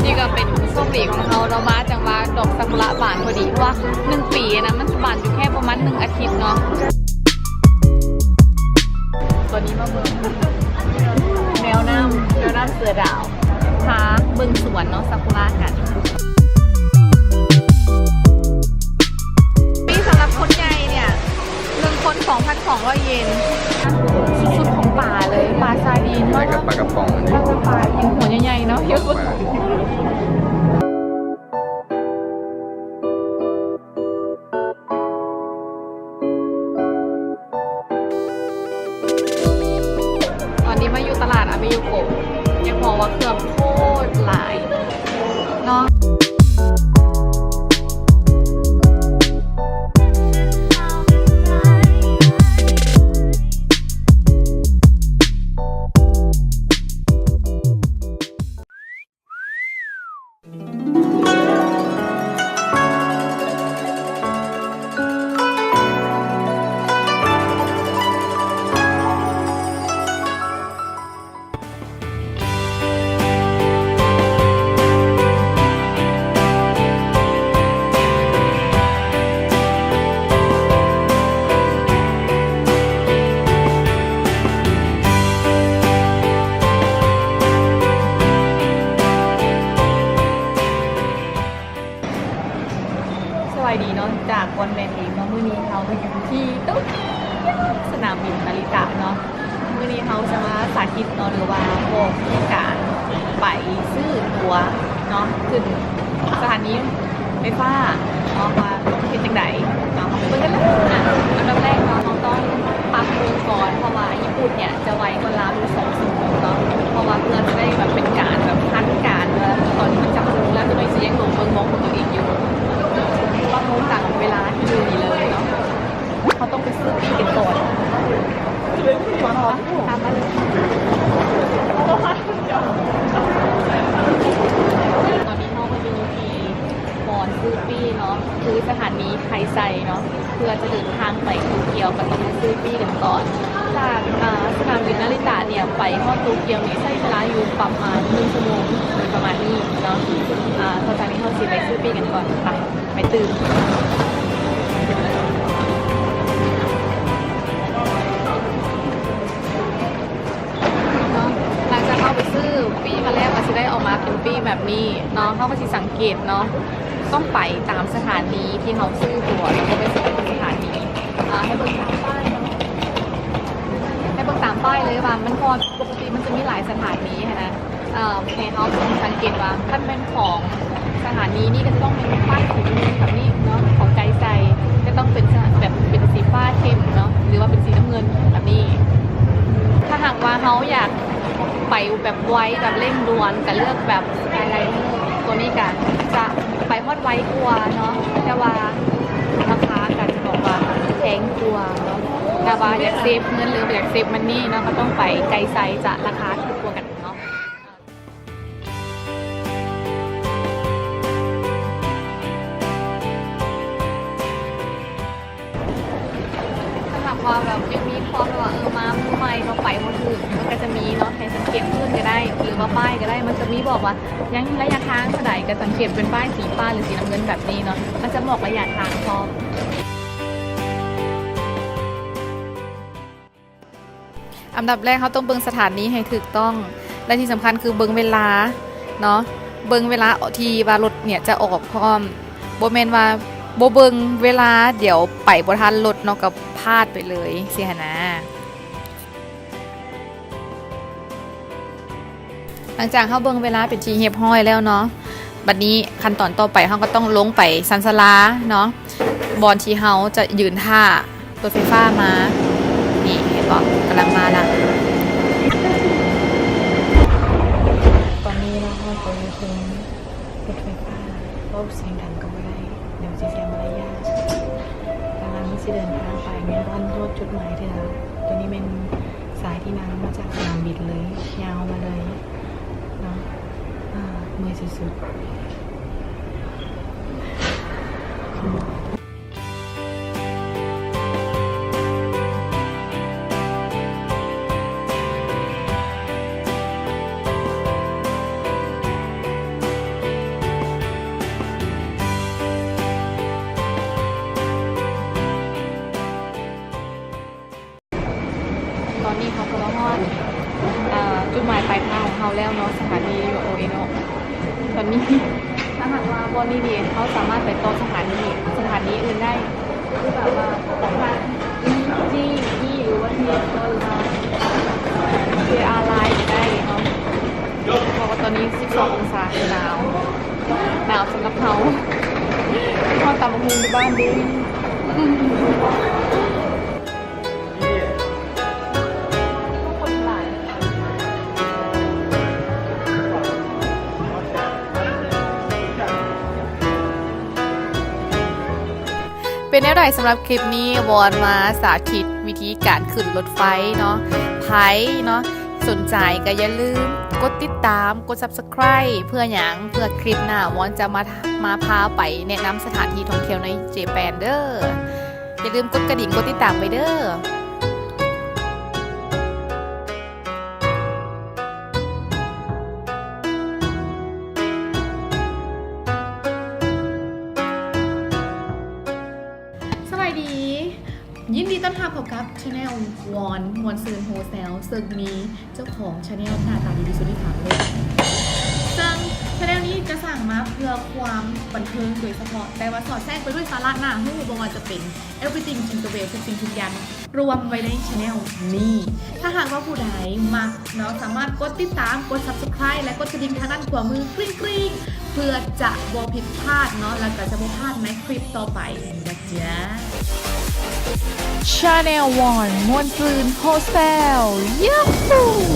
ນີ້ກໍເປັນໂຊກດີຂອງເຮົາເນາະ ມາຈັງຫວະດອກຊາກຸຣະບານພໍດີ ເພາະວ່າໜຶ່ງປີນະ ມັນຊິບານຢູ່ແຄ່ປະມານໜຶ່ງອາທິດເນາະ. ຕອນນີ້ມາເບິ່ງແມວນ້ຳ ແມວນ້ຳເສືອດາວ ພາເບິ່ງສວນເນາະ ຊາກຸຣະກັນ. ນີ້ສຳລັບຄົນໃຫຍ່ເນ່ຍ ໜຶ່ງຄົນສອງພັນສອງຮ້ອຍເຢນ. ສຸດໆຂອງປາເລີຍ ປາຊາດີນ ແລ້ວກໍປາກະປ໋ອງ ປາກະປ໋ອງ ປາອີ່ຫຍັງຫົວໃຫຍ່ໆເນາະ. ຕອນນີ້ມາຢູ່ຕະຫຼາດອາເມໂຍໂກະ ຢາກບອກວ່າເຄື່ອງໂຄດຫຼາຍເນາະ. ສະບາຍດີເນາະ ຈາກບ່ອນແມ່ນເອງເນາະ. ມື້ນີ້ເຮົາກໍຢູ່ທີ່ໂຕກຽວ ສະໜາມບິນນາຣິຕະເນາະ. ມື້ນີ້ເຮົາຈະມາສາທິດເນາະ ຫຼືວ່າບອກວິທີການໄປຊື້ຕົ໋ວເນາະ ຂຶ້ນສະຖານີໄຟຟ້າເນາະ ວ່າເຮັດຈັ່ງໃດເນາະ. ເຮົາໄປເບິ່ງກັນເລີຍ. ອ່ະ ອັນດັບແລກເນາະ ເຮົາຕ້ອງປັບໂມງກ່ອນ ເພາະວ່າຍີ່ປຸ່ນເນ່ຍຈະໄວກວ່າລາວຢູ່ສອງຊົ່ວໂມງເນາະ. ເພາະວ່າເພື່ອຈະໄດ້ແບບເປັນການແບບທັນການ ວ່າຕອນນີ້ມັນຈັກໂມງແລ້ວ ຈັກໜ່ອຍຊິຍັງຫຼົງເບິ່ງໂມງຂອງຕົວເອງຢູ່. ປັບໂມງຕາມເວລາທີ່ຢູ່ນີ້ເລີຍເນາະ. ເຮົາຕ້ອງໄປຊື້ປີ້ກັນກ່ອນ. ຕາມມາເລີຍ ຕາມມາເລີຍ. ຕອນນີ້ເຮົາມາຢູ່ທີ່ບ່ອນຊື້ປີ້ເນາະ ຄືສະຖານີໄຄໄຊເນາະ. ເພື່ອຈະເດີນທາງໄປໂຕກຽວ ກໍຕ້ອງມາຊື້ປີ້ກັນກ່ອນ. ຈາກ ເອີ ສະໜາມບິນນາຣິຕະເນ່ຍໄປຮອດໂຕກຽວນີ້ໃຊ້ເວລາຢູ່ປະມານໜຶ່ງຊົ່ວໂມງ ໂດຍປະມານນີ້ເນາະ. ອາ ເພາະສະນັ້ນເຮົາຊິໄປຊື້ປີ້ກັນກ່ອນ. ໄປ ໄປຕື່ມເນາະ. ຫຼັງຈາກເຮົາໄປຊື້ປີ້ມາແລ້ວ ກໍຊິໄດ້ອອກມາເປັນປີ້ແບບນີ້ເນາະ. ເຮົາກໍຊິສັງເກດເນາະ ຕ້ອງໄປຕາມສະຖານີທີ່ເຮົາຊື້ຕົ໋ວ ແລ້ວກໍໄປສະຖານີ ອາ ໃຫ້ເບິ່ງຕາມປ້າຍເນາະ ໃຫ້ເບິ່ງຕາມປ້າຍເລີຍວ່າມັນຮອດ ປົກກະຕິມັນຈະມີຫຼາຍສະຖານີຫັ້ນນະ. ເອີ ໃຫ້ເຮົາສັງເກດວ່າ ຄັນແມ່ນຂອງສະຖານີນີ້ກໍຕ້ອງເປັນປ້າຍສີນ້ຳເງິນແບບນີ້ເນາະ, ຂອງໄຄໄຊກໍຕ້ອງເປັນສະ ແບບເປັນສີຟ້າເຂັ້ມເນາະ ຫຼືວ່າເປັນສີນ້ຳເງິນແບບນີ້. ຖ້າຫາກວ່າເຮົາຢາກໄປແບບໄວ ແບບເລັ່ງດ່ວນ ກໍເລືອກແບບສະກາຍໄລເນີ ຕົວນີ້ກໍຈະໄປຮອດໄວກວ່າເນາະ, ແຕ່ວ່າລາຄາກໍຈະບອກວ່າແພງກວ່າເນາະ. ຖ້າວ່າຢາກເຊບເງິນ ຫຼືວ່າຢາກເຊບມັນນີເນາະ ກໍຕ້ອງໄປໄຄໄຊ ຈະລາຄາຖືກກວ່າກັນ. ເນາະ ຖ້າຫາກວ່າແບບຍັງມີຄວາມແບບວ່າ ເອີ ມາມື້ໃໝ່ເນາະ ໄປບໍ່ຖືກ ມັນກໍຈະມີເນາະ ໃຫ້ສັງເກດພື້ນກໍໄດ້ ຫຼືວ່າປ້າຍກໍໄດ້ ມັນຈະມີບອກວ່າຍັງໄລຍະທາງເທົ່າໃດ ກໍສັງເກດເປັນປ້າຍສີຟ້າ ຫຼື ສີນ້ຳເງິນແບບນີ້ເນາະ ມັນຈະບອກໄລຍະທາງພ້ອມ. ອັນດັບແລກເຮົາຕ້ອງເບິ່ງສະຖານີໃຫ້ຖືກຕ້ອງ ແລະ ທີ່ສຳຄັນຄືເບິ່ງເວລາເນາະ, ເບິ່ງເວລາທີ່ວ່າລົດເນ່ຍຈະອອກພ້ອມ, ບໍ່ແມ່ນວ່າບໍ່ເບິ່ງເວລາ ດຽວໄປບໍ່ທັນລົດເນາະ ກໍພາດໄປເລີຍຊີ້ຫັ້ນນາ. ຫຼັງຈາກເຮົາເບິ່ງເວລາເປັນທີ່ຮຽບຮ້ອຍແລ້ວເນາະ, ບັດນີ້ຂັ້ນຕອນຕໍ່ໄປເຮົາກໍຕ້ອງລົງໄປຊານຊາລາເນາະ, ບ່ອນທີ່ເຮົາຈະຢືນຖ້າລົດໄຟຟ້າມາ. ນີ້ເຫັນບໍ່? ກຳລັງມາລະ. ຕອນນີ້ເນາະ ເຮົາກໍຢູ່ເທິງລົດໄຟຟ້າ, ເວົ້າສຽງດັງກໍບໍ່ໄດ້ ດຽວຊິເສຍມາລະຍາດ. ກຳລັງຊິເດີນທາງໄປ ແມ່ນບໍ່ທັນຮອດຈຸດໝາຍເທື່ອ. ຕົວນີ້ແມ່ນ ສາຍທີ່ນຳມາຈາກສະໜາມບິນເລີຍ ຍາວມາເລີຍເນາະ. ເມື່ອຍສຸດໆ. ເ ຖ້າຫາກວ່າບ່ອນນີ້ນີ້ ເຮົາສາມາດໄປຕໍ່ສະຖານີ ສະຖານີອື່ນໄດ້ ຄືແບບວ່າ ທີ່ ທີ່ ຫຼືວ່າ ທີ່ ຫຼືວ່າ ເຈອາ ລາຍ ໄດ້ເນາະ. ເພາະວ່າຕອນນີ້ສິບສອງອົງສາ ໜາວ ໜາວສຳລັບເຮົາ. ເຮົາຕຳບັກຫຸ່ງຢູ່ບ້ານເດ້. ເປັນແນວໃດສຳລັບຄລິບນີ້? ວອນມາສາທິດວິທີການຂຶ້ນລົດໄຟເນາະ. ໃຜເນາະ ສົນໃຈກໍຢ່າລືມກົດຕິດຕາມ ກົດ Subscribe ເພື່ອຫຍັງ? ເພື່ອຄລິບໜ້າວອນຈະມາ ມາພາໄປແນະນຳສະຖານທີ່ທ່ອງທ່ຽວໃນເຈແປນເດີ. ຢ່າລືມກົດກະດິ່ງ ກົດຕິດຕາມໄວ້ເດີ. ສະບາຍດີ ຍິນດີຕ້ອນຮັບເຂົ້າກັບ Channel ວອນ ມ່ວນຊື່ນໂຮແຊວ ເຊິ່ງມີເຈົ້າຂອງ Channel ໜ້າຕາດີທີ່ສຸດໃນສາກົນໂລກ. ເຊິ່ງ Channel ນີ້ຈະສ້າງມາເພື່ອຄວາມບັນເທີງໂດຍສະເພາະ, ແຕ່ວ່າສອດແຊກໄປດ້ວຍສາລະໜ້າຮູ້, ບໍ່ວ່າຈະເປັນ Everything in the Way ທຸກສິ່ງທຸກຢ່າງ ລວມໄວ້ໃນ Channel ນີ້. ຖ້າຫາກວ່າຜູ້ໃດມັກເນາະ ສາມາດກົດຕິດຕາມ, ກົດ Subscribe ແລະ ກົດກະດິ່ງທາງດ້ານຂວາມືກຣິ້ງໆ ເພື່ອຈະບໍ່ຜິດພາດເນາະ ແລ້ວກໍຈະບໍ່ພາດໃນຄລິບຕໍ່ໄປນະຈ໊ະ. Channel ວອນ ມ່ວນຊື່ນໂຮແຊວ Yahoo!